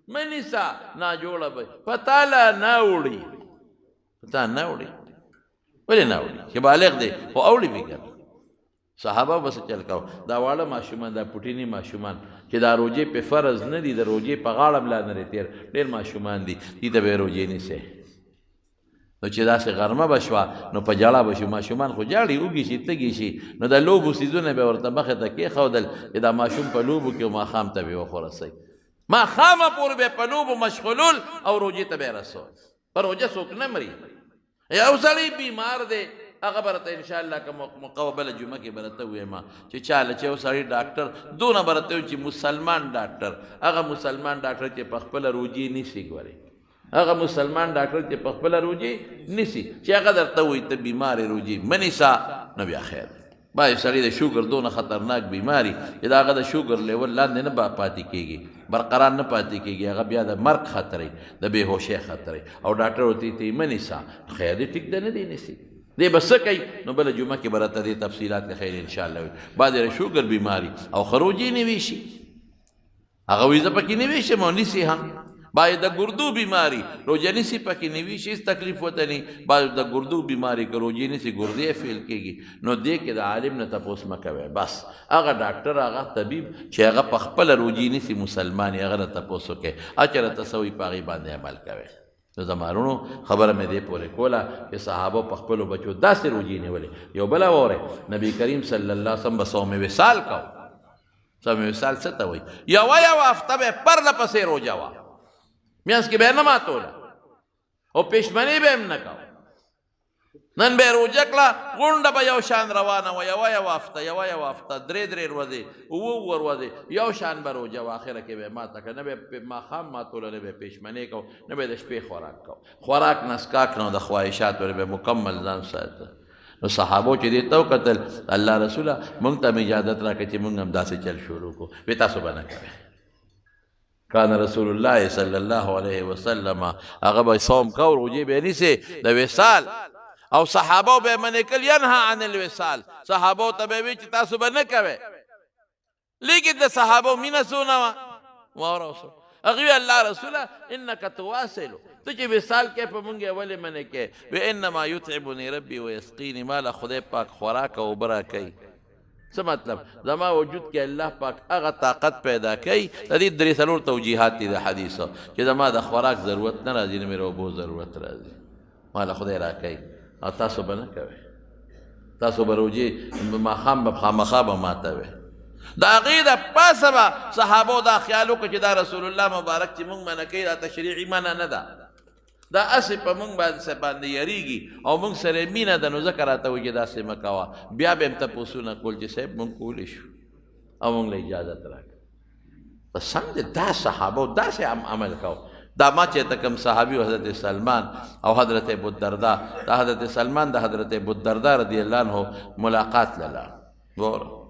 مه نیسه ناجوړه به په تا لا نه اوړي، په تا نه اوړي. ولې نه اوړي؟ چې بالغ دی خو اوړي به که نه. صحابه به څه چل کاوه؟ دا واړه ماشومان، دا پوټیني ماشومان چې دا روژې پې فرض نه دي، د روژې په غاړه هم لا نه دی تېر، ډېر ماشومان دي، دې ته به یې روژې نیسې. نو چې داسې غرمه به شوه نو په ژړا به شو، ماشومان خو ژاړي، وږي شي، تږي شي، نو د لوبو څیزونه به ورته مخې ته کېښودل چې دا ماشوم په لوبو کې ماښام ته به یې وخورسوي، ماښامه پورې به یې په لوبو مشغولول او روژې ته به یې رسول. په روژه څوک نه مري. یو سړی بیمار دی، هغه به راته انشاءالله که موقع وه بله جمعه کې به راته ووایم چې چاله چې یو سړی ډاکټر دونه به راته ووایم چې مسلمان ډاکټر، هغه مسلمان ډاکټر چې په خپله روژې نیسي، ګورې هغه مسلمان ډاکټر چې په خپله روژې نیسي، چې هغه درته وایي ته بیمار یې روژې مه نیسه، نو بیا خیر دی. بعضې سړی د شوګر دونه خطرناک بیماري چې د هغه د شوګر لیول لاندې نه پاتې کېږي، برقرار نه پاتې کېږي، هغه بیا د مرګ خطر د بېهوشۍ خطر، او ډاکټر ورته وایي ته یې مه نیسه، خیر دی ټیک ده نه دی نیسي، دی به څه کوي؟ نو بله جمعه کې به راته دې تفصیلات کې خیر انشاءالله وي. بعضې د شوګر بیماري او ښه روژې نیوی شي، هغه وایي زه پکې نیوی شم او نیسي هم. بعضې د ګردو بیماري روژه نیسي پکې نیوي شي، هېڅ تکلیف ورته نه، بعضې د ګردو بیماري که روژې نیسي ګردې یې فیل کېږي. نو دې کې د عالم نه تپوس مه کوئ، بس هغه ډاکټر هغه طبیب چې هغه په خپله روژې نیسي مسلمان یې، هغه نه تپوس وکړئ، چې راته څه وایي په هغې باندې عمل کوئ. نو زما وروڼو خبره مې دې پورې کوله چې صحابو په خپلو بچو داسې روژې نیولې. یو بله واورئ، نبي کریم صلی الله علیه وسلم به صوم وصال کوو. صوم وصال څه ته وایي؟ یوه یوه هفته به یې پرله پسې روژه وه، میانس کې به یې نه ماتوله او پېشمنې به یې هم نه کوه. نن به یې روژه کړه، غونډه به یو شان روانه وه، یوه یوه هفته، یوه یوه هفته، درې درې ورځې، اووه اووه ورځې، یو شان به روژه وه. اخره کې به یې ماته کړه، نه به یې ماښام ماتوله، نه به یې پېشمنې کوه، نه به یې د شپې خوراک کوه. خوراک نه څښاک نه د خواهشاتو نه به یې مکمل ځان ساته. نو صحابو چې دې ته وکتل، الله رسوله مونږ ته هم اجازت راکړه چې مونږ هم داسې چل شروع کړو. وی تاسو به نه کوئ. کان رسول الله صلی الله علیه وسلم هغه به صوم کو، روژې به یې نیسې د وصال، او صحابو به یې منع کړل، ینها عن الوصال، صحابو ته به یې ویل چې تاسو به نه کوئ. لیکن د صحابو مینه څونه وه، واوره اوس هغوی الله رسوله انک تواصلو، ته چې وصال کوې په مونږ یې ولې منع کوې؟ وی انما یطعمني ربي ویسقیني، ما له خدای پاک خوراک او اوبه راکوي. څه مطلب؟ زما وجود کې الله پاک هغه طاقت پیدا کوي. د دې درې څلور توجیهات دي د حدیث، چې زما د خوراک ضرورت نه راځي، نه مې د اوبو ضرورت راځي، ما له خدای راکوي. او تاسو به نه کوئ، تاسو به روژې ماښام به خامخا به ماتوئ. د هغې د پاسه به صحابو دا خیال وکړو چې دا رسول الله مبارک چې مونږ منع کوي، دا تشریعي منع نه ده، دا هسې په مونږ باندې یریږي او مونږ سره مینه ده، نو ځکه راته وایي چې داسې مه کوه. بیا به یې هم تپوسونه کول چې صاحب مونږ کولی شو او مونږ له اجازت راکړه. په سم دی دا صحابو داسې هم عمل کوو. دا ما چې ته کوم صحابي حضرت سلمان او حضرت ابو الدرداء، دا حضرت سلمان د حضرت ابو الدرداء رضی الله عنه ملاقات لاله ګوره.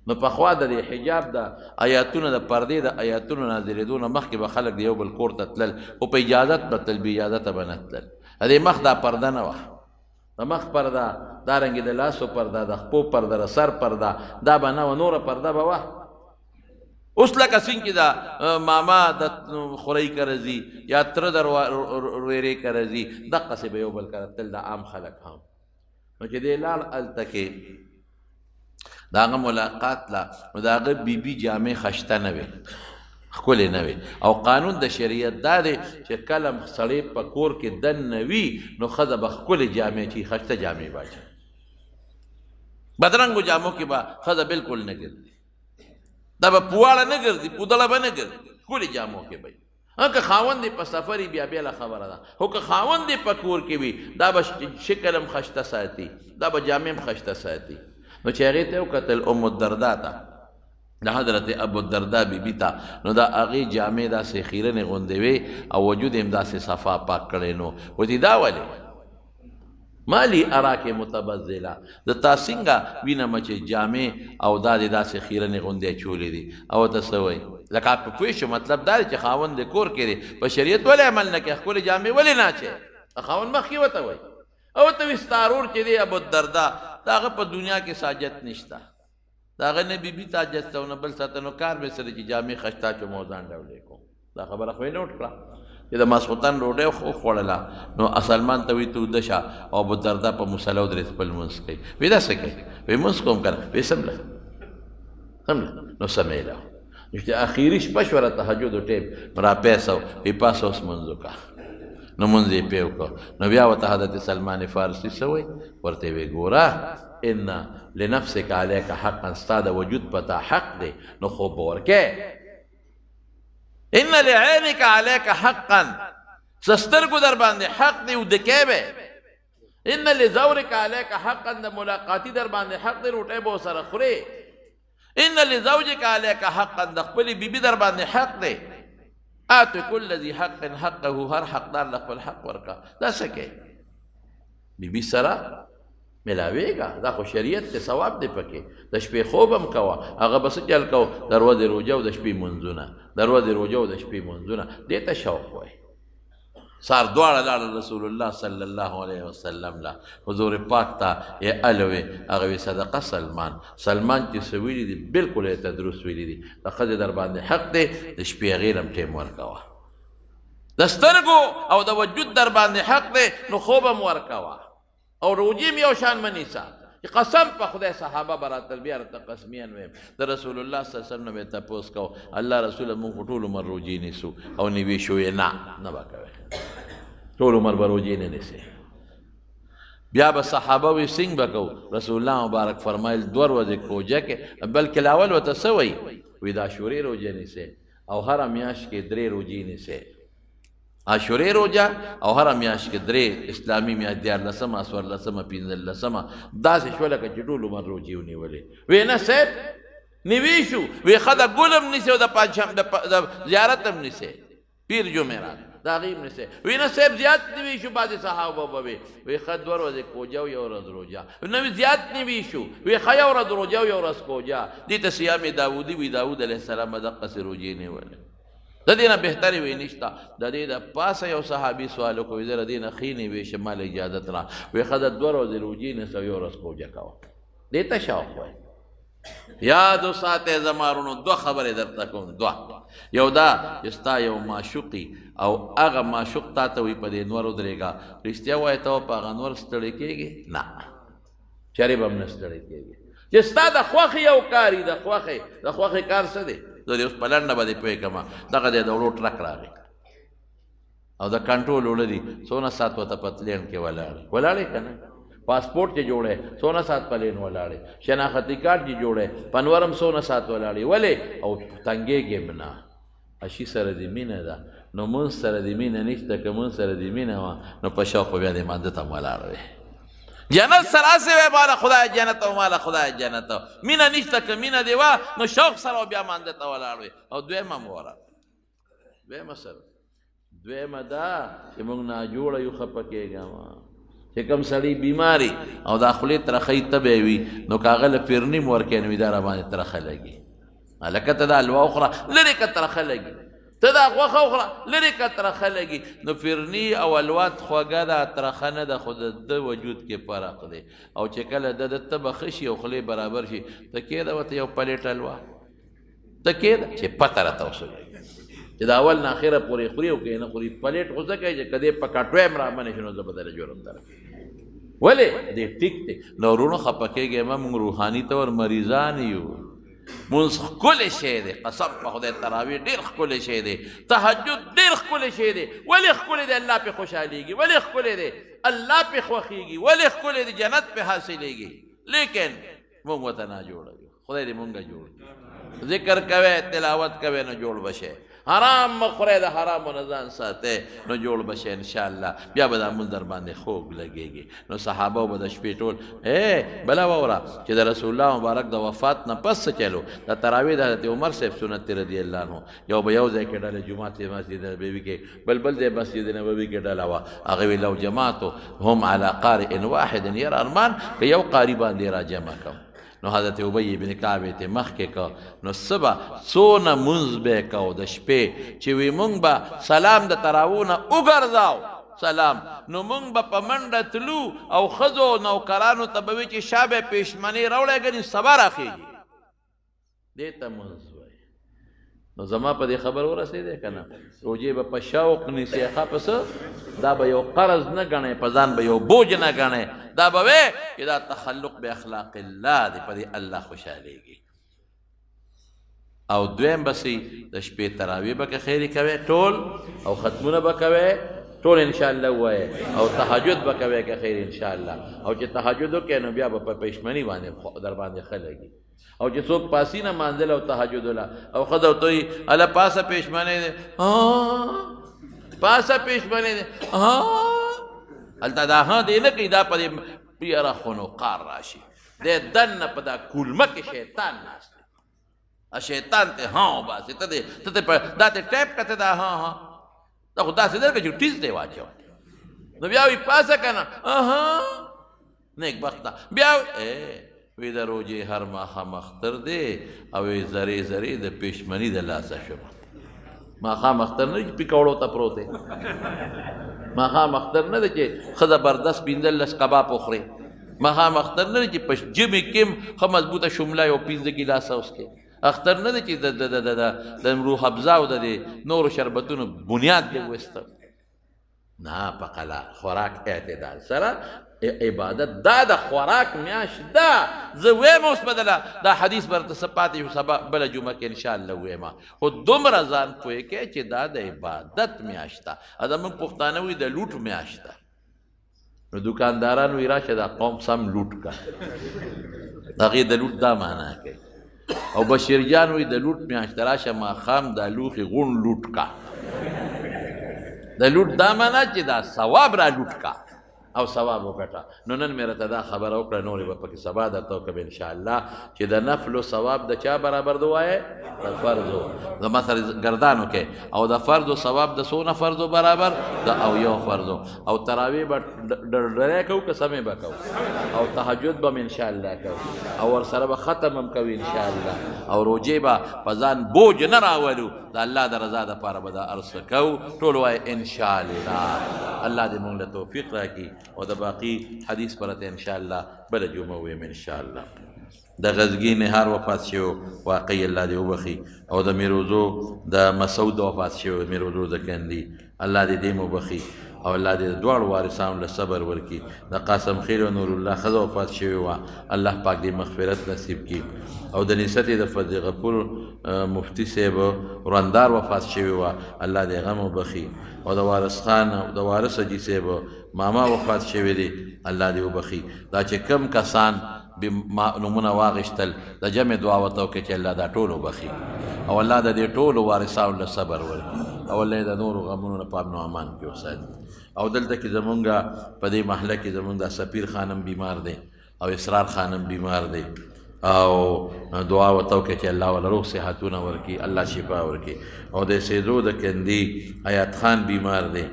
نو پخوا د دې حجاب د آیاتونو د پردې د آیاتونو نازلېدو نه مخکې به خلک د یو بل کور ته تلل، خو په اجازت به تلل، بې اجازته به نه تلل. د دې مخ دا پرده نه وه، د مخ پرده، دارنګې د لاسو پرده، د خپو پرده، د سر پرده، دا به نه وه، نوره پرده به وه. اوس لکه څنګه چې دا ماما د خورۍ کره ځي یا تره د ورېرې کره ځي، دقسې به یو بل کره تلل د عام خلک هم. نو چې دی لاړ هلته کې د هغه ملاقات لا، نو د هغه بیبي جامې خشته نه وې، ښکلې نه وې. او قانون د شریعت دا دی چې کله سړی په کور کې دننه وي، نو ښځه به ښکلې جامې اچوي، خشته جامې به اچوي. بدرنګو جامو کې به ښځه بالکل نه ګرځي، دا به پواړه نه ګرځي، پودړه به نه ګرځي، ښکلې جامو کې به وي. که خاوند یې په سفر وي بیا بېله خبره ده، خو که خاوند یې په کور کې وي، دا به شکل هم خشته ساتي، دا به جامې هم خشته ساتي. نو چې هغې ته وکتل ام الدرداء ته، د حضرت ابو الدرداء بیبي ته، نو د هغې جامې داسې خیرنې غوندې وې او وجود یې هم داسې صفا پاک کړی. نو ورته دا ولې مالی اراک متبذله، زه تا څنګه وینم چې جامې او دا دې داسې خیرنې غوندې اچولې دي؟ او ته څه وایي؟ لکه په پوه شو، مطلب دا دی چې خاوند د کور کې دی، په شریعت ولې عمل نه کوي، ښکلې جامې ولې نه اچوي؟ خاوند مخکې ورته وایي. او ته وایي ستا ورور چې دی ابو الدرداء، د هغه په دنیا کې ساجت نشته، د هغه نه بیبي ته حاجت شته او نه بل څه ته، نو کار به سره چې جامې خشته اچوم او ځان ډولې کوم. دا خبره خو یې نوټ کړه چې د ماسخوتن ډوډۍ وخوړله، نو سلمان ته وایي ته ویده شه، او ابو الدرداء په مصلی ودرېد خپل لمونځ کوي. وایي دا څه کوي؟ وایي لمونځ کوم که نه؟ وایي سمله سمله. نو سمېله. نو چې اخري شپه شوه د تهجدو ټایم، نو راپیسه وایي پاڅه اوس لمونځ وکړه. نو لمونځ یې پرې وکړ. نو بیا ورته حضرت سلمان فارسي څه وایي؟ ورته یې وایي ګوره ان لنفسک علیک حقا، ستا د وجود په تا حق دی، نو خوب به ورکې. ان لعینک علیک حقا، سترګو در باندې حق دی، وده کې به. ان لزورک علیک حقا، د ملاقاتي در باندې حق دی، روټۍ به ورسره خورې. ان لزوجک علیک حقا، د خپلې بیبي در باندې حق دی. آت کل ذي حق حقه، هر حقدار له خپل حق ورکړه. دا څه کوې؟ بیبي سره ملاوېږه، دا خو شریعت دی، ثواب دی پکې. د شپې خوب هم کوه، هغه به څه چل کوه؟ د ورځې روژه او د شپې لمونځونه، د ورځې روژه او د شپې لمونځونه، دې ته شوق وایي. سهار دواړه لاړل رسول الله صلی الله علیه وسلم له حضور پاک ته یې الوې، هغه وی صدقه سلمان، سلمان چې څه ویلي دي بالکل یې ته درست ویلي دي، د ښځې در باندې حق دی، د شپې هغې له هم ټایم ورکوه، د سترګو او د وجود در باندې حق دی، نو خوب هم ورکوه، او روژې هم یو شان مه نیسه. چې قسم په خدای صحابه به راتلل، بیا راته قسمیاً ویم د رسول الله صلی الله علیه وسلم نه به یې تپوس کوو، الله رسوله موږ خو ټول عمر روژې نیسو او نیوې شو؟ یې نه، نه به کوې، ټول عمر به روژې نه نیسې. بیا به صحابه وي څنګه به کوو؟ رسول الله مبارک فرمایل دوه ورځې کوجه کې، بلکې لاول ورته څه وایي؟ وایي د عاشورې روژه نیسې او هره میاشت کې درې روژې نیسې، عاشورې روژه او هره میاشت کې درې اسلامي میاشت، دیارلسمه، څوارلسمه، پنځلسمه، داسې شوه لکه چې ټول عمر روژې ونیولې. وی نه صاحب نیوې شو، وی ښه د ګل هم نیسې او د پنجشنبه د زیارت هم نیسې، پیر جمعرات د هغې هم نیسې. وی نه صاحب زیات نیوي شو، بعضې صحابه به وي وی ښه 2 ورځې کوجه او 1 ورځ روژه، نه وي زیات نیوي شو، وی ښه 1 ورځ روژه او 1 ورځ کوجه. دې ته صیام داودي وي. داود علیه السلام به دقسې روژې نیولې. د دې نه بهترې وی نشته. د دې د پاسه یو صحابي سوال وکړو، زه له دې نه ښې نیوې شم، ما له اجازت را. وی ښه د 2 ورځې روژې نیسه او 1 ورځ کوجه کوه. دې ته شوق وایي. یاد وساتئ زما وروڼو، 2 خبرې درته کوم. 2، یو دا چې ستا یو معشوقي او هغه معشوق تا ته وایي په دې نور ودرېږه، رښتیا وایې ته په هغه نور ستړی کېږې؟ نه، چېرې به هم نه ستړی کېږې. چې ستا د خوښې یو کار وي، د خوښې کار څه دی؟ زه دې اوس په لنډه به دې پوه کړم. دغه دی د وړو ټرک راغی او د کنټرول اوړه دي، څونه ساعت ورته په لین کې ولاړې، ولاړې که نه؟ پاسپورټ چې جوړی څونه ساعت په لین ولاړې، شناختي کارت چې جوړی په نور هم څونه ساعت ولاړې، ولې؟ او تنګېږې هم نه. اشي سره دې مینه ده، نو مونځ سره دې مینه نشته. که مونځ سره دې مینه وه نو په شوق به بیا دې مانځه ته هم ولاړ وې. جنت سره هسې وایې ماله خدای جنت او ماله خدای جنت، مینه نشته. که مینه دې وه نو شوق سره بیا مانځه ته ولاړ وې. او دویمه هم وره، دویمه سره دویمه دا چې موږ ناجوړه یو، خفه کېږم چې کوم سړی بیماري او دا خولې ترخی تبی وي، نو که هغه له پیرنیم ورکوې نو دا راباندې ترخه لګي. هلکه ته دا حلوا وخوره لرې که ترخه لګي، ته دا غوښه وخوره لرې که ترخه لګي. نو فرني او الوات خوږه ده، ترخه نه ده، خو د ده وجود کې فرق دی. او چې کله د ده تبه ښه شي او خولې برابر شي، ته کېده ورته یو پلیټ حلوا، ته کېده چې پته راته وسولېږي چې د اول نه اخره پورې خوري او که یې نه خوري. پلیټ خو ځکه چې که دې په کټوی هم رامنې شي نو زه به درله جرم درکړم. ولې؟ دې ټیک دی. نو وروڼو خفه کېږئ مه، موږ روحاني طور مریضان یو. مونځ ښکلی شی دی، قسم په خدای، تراویح ډېر ښکلی شی دی، تهجد ډېر ښکلی شی دی. ولې ښکلی دی؟ الله پرې خوشحالېږي. ولې ښکلی دی؟ الله پرې خوښېږي. ولې ښکلی دی؟ جنت پرې حاصلېږي. لیکن موږ ورته ناجوړه یو. خدای دې مونږ جوړ کړي. ذکر کوې، تلاوت کوې، نو جوړ به شې. حرام مه خورئ، د حرامو نه ځان ساتئ، نو جوړ به شې انشاءالله. بیا به دا مونځ در باندې خوږ لګېږي. نو صحابه به د شپې ټول بله واوره چې د رسول الله مبارک د وفات نه پس څه چلو، د تراویح د حضرت عمر صاحب سنت دی رضی الله عنه، یو به یو ځای کې ډله جومات مسجد نبوي کې، بل بل ځای مسجد نبوي کې ډله وه. هغه وی لو جماعتو هم علی قارئ واحد، یاره ارمان که یو قاري باندې را جمع کوم. نو حضرت ابی بن کعب ته مخکې که، نو سبا څونه مونځ به یې کو د شپې چې وی مونږ به سلام د تراوو نه وګرځاو سلام، نو مونږ به په منډه تلو او ښځو او نوکرانو ته به وي چې شا به یې پېشمنې راوړی، ګنې سبا راخېږي. دې ته مونځ وایي. نو زما په دې خبر ورسېدی که نه؟ روژې به په شوق نیسې، ښه په څه؟ دا به یو قرض نه ګڼې، په ځان به یو بوج نه ګڼې، دا به وایې چې دا تخلق به اخلاق الله دی، په دې الله خوشحالېږي. او دویم به څه؟ د شپې تراویح به که خیرې کوې ټول، او ختمونه به کوې ټول انشاءالله ووایې، او تهجد به کوې که خیر انشاءالله. او چې تهجد وکړې نو بیا به په پېشمني باندې در باندې ښه لګي. او چې څوک پاسي نه مانځل او تهجد وله او ښځه ورته وایي هله پاسه پېشمنی دی، پاسه پېشمنی دی، هلته دا ها دی نه کوي، دا په دې یاره خونوقار راشي، دی دننه په دا کولمه کې شیطان ناست دی، شیطان ته ها وباسي، ته دې دا ته ټیپ کړه، ته دا ها ها، دا خو داسې دی لکه چې ټیز دی واچوه. نو بیا وایي پاسه که نه، نېکبخته بیا وی د روژې هر ماښام اختر دی، او وی ذرې ذرې د پېشمني د لاسه شوم. ماښام اختر نه دی چې پکوړو ته پروت دی، ماښام اختر نه دی چې ښه زبردست 15 کباب وخورې، ماښام اختر نه دی چې په ژمي کې هم ښه مضبوطه شمله یو 5 ګیلاسه وڅښې، اختر نه دی چې د روح افزا او د دې نورو شربتونو بنیاد دې وویسته. نه، په قلا خوراک اعتدال سره عبادت دا د خوراک میاشت ده. زه وایم اوس بدله دا حدیث به درته څه پاتې شو، سبا بله جمعه کې انشاءالله ووایم، خو دومره ځان پوه کړئ چې دا د عبادت میاشت ده. زموږ پښتانه وایي د لوټ میاشت ده، نو دوکانداران وایي راشه دا قوم سم لوټ کړه، د هغې د لوټ دا معنا کوي. او بشیر جان وایي د لوټ میاشت ده، راشه ماښام دا لوښي غوڼ لوټ کړه. د لوټ دا معنا چې دا ثواب را لوټ کړه. او ثواب وګټه. نو نن مې راته دا خبره وکړه، نورې به پکې سبا درته وکړم انشاءالله چې د نفلو ثواب د چا برابر دی وایې؟ د فرضو. زما سره ګردان وکړئ. او د فرضو ثواب د څونه فرضو برابر؟ د او یو فرضو. او تراویح به ډرډری کوو که سمې به کوو؟ او تهجد به هم انشاءالله کوو، او ورسره به ختم هم کوو انشاءالله، او روژې به په ځان بوج نه راولو، د الله د رضا دپاره به دا هر څه کوو. ټول وایې انشاءالله. الله دې موږ له توفیق راکړي. او د باقي حدیث پرته انشاءالله بله جمعه ووایم انشاءالله. د غزګي نهار وفات شوی، واقعي الله دې وبخښي. او د میروزو د مسعود وفات شوی، میروزو د کندي، الله دې دې وبخښي. او الله دې د دواړو وارثانو له صبر ورکړي. د قاسم خیل او نورالله ښځه وفات شوې وه، الله پاک دې مغفرت نصیب کړي. او د نصرتې د فضل غفور مفتي صاحب ورندار وفات شوې وه، الله دې غم وبخښي. او د وارث خان د وارث حاجي صاحب ماما وفات شوی دی، الله دې وبخښي. دا چې کم کسان نومونه واغېستل د جمع دعا ورته وکړي چې الله دا ټول وبخښي، او الله د دې ټولو وارثانو له صبر ورکړي، او الله یې د نورو غمونو نه په امن و امان کې وساتي. او دلته کې زمونږ په دې محله کې زمونږ د سپیر خانم بیمار دی، او اسرار خانم بیمار دی، او دعا ورته وکړي چې الله وله روغ صحتونه ورکړي، الله شفا ورکړي. او د سیدو د کندي حیات خان بیمار دی،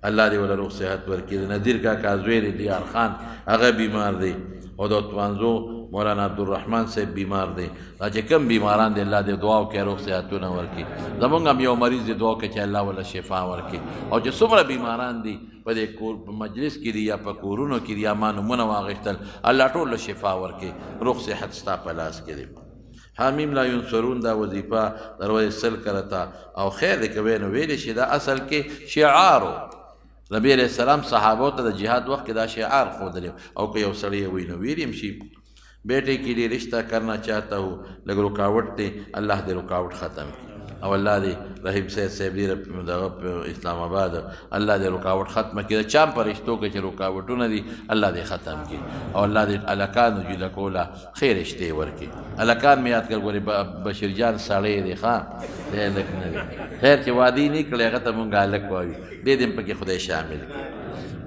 الله دې وله روغ صحت ورکړي. د نذیر کاکا زوی دی دیار خان، هغه بیمار دی. او د اتوانزو مولانا عبدالرحمن صاحب بیمار دی. دا چې کم بیماران دی الله دې دعا وکړي روغ صحتونه ورکړي. زمونږ هم یو مریض دی، دعا وکړي چې الله وله شفا ورکړي. او چې څومره بیماران دي په دې کور په مجلس کې دي یا په کورونو کې دي، یا ما نومونه واخیستل، الله ټول له شفا ورکړي، روغ صحت ستا په لاس کې دی. حامیم لا ینصرون دا وظیفه دروازې 100 کرته او خیر دی که وی نو ویلی شي. دا اصل کې شعار و، نبی علیه السلام صحابو ته د جهاد وخت کې دا شعار ښودلی، او که یو سړی یې وایي نو ویلی هم شي. بیٹے کے لیے رشتہ کرنا چاہتا ہوں، لږ رکاوټ دی، الله دې رکاوټ ختم کړي. او الله دې رحیم سید صاحب ډېر دغه اسلام آباد، الله دې رکاوټ ختمه کړي. د چام په رشتو کې چې رکاوټونه دي الله دې ختم کړي، او الله دې هلکانو جینکو له ښې رشتې ورکړي. هلکان مې یاد کړ، ګورې بشیر جان سړی دی، ښه دی هلک نه دی، خیر چې وعدې نه کړې هغه ته مونږ هلک وایو، دې دې هم پکې خدای شامل کړي.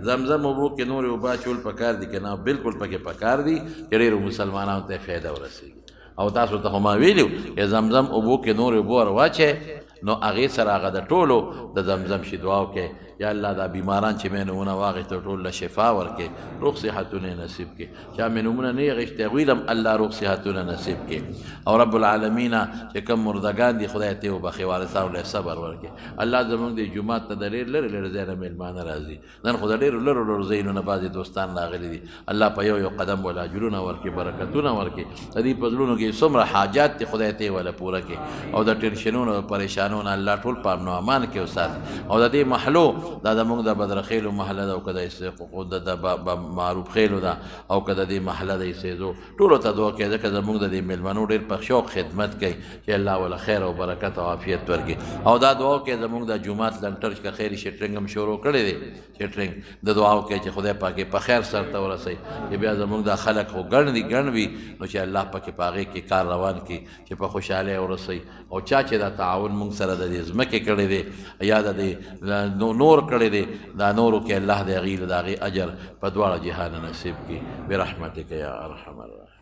زمزم اوبو کې نورې اوبه اچول پکار دي که نه؟ بالکل پکې پکار دي چې ډېرو مسلمانانو ته فایده ورسېږي. او تاسو ته خو ما ویلي چې زمزم اوبو کې نورې اوبه ور واچوئ، نو هغې سره هغه د ټولو د زمزم شي. دعا وکړئ یا الله دا بیماران چې مې نومونه واخیستل ټول له شفا ورکړي، روغ صحتونه یې نصیب کړي. چا مې نومونه نه یې اخیستي هغوی له هم الله روغ صحتونه نصیب کړي. او رب العالمین چې کوم مردګان دي خدای ته یې وبخښي، وارثانو له یې صبر ورکړي. الله زموږ دې جومات ته د ډېر لرې لرې ځای نه مېلمانه راځي، نن خو د ډېرو لرو لرو ځایونو نه بعضې دوستان راغلي دي. الله په یو یو قدم ولا اجرونه ورکړي، برکتونه ورکړي. د دې په زړونو کې څومره حاجات دي خدای ته یې وله پوره کړي، او د ټینشنونو او پریشانونو الله ټول په امن و امان کې وساتي. او د دې محلو دا زموږ د بدرخېلو محله ده، او که د معروف خېلو ده، او که د دې محله د عیسیزو، ټولو ته دعا کوي، ځکه زموږ د دې مېلمنو ډېر په شوق خدمت کوي چې الله وله خیر او برکت او عافیت ورکړي. او دا دعا کوي زموږ د جومات لنټر چې خیر شټرینګ هم شروع کړی دی، شټرینګ د دعا کوي چې خدای پاک یې په خیر سر ته ورسوي، چې بیا زموږ دا خلک خو ګڼ دي ګڼ وي، نو چې الله پکې په هغې کې کار روان کړي چې په خوشحالۍ ورسوي. او چا چې دا تعاون موږ سره د دې ځمکې کړی دی یا د دې نور کړی دی، دا نورو کې الله دې هغې له د هغې اجر په دواړه جهانه نصیب کړي برحمتک یا ارحم الراحمین.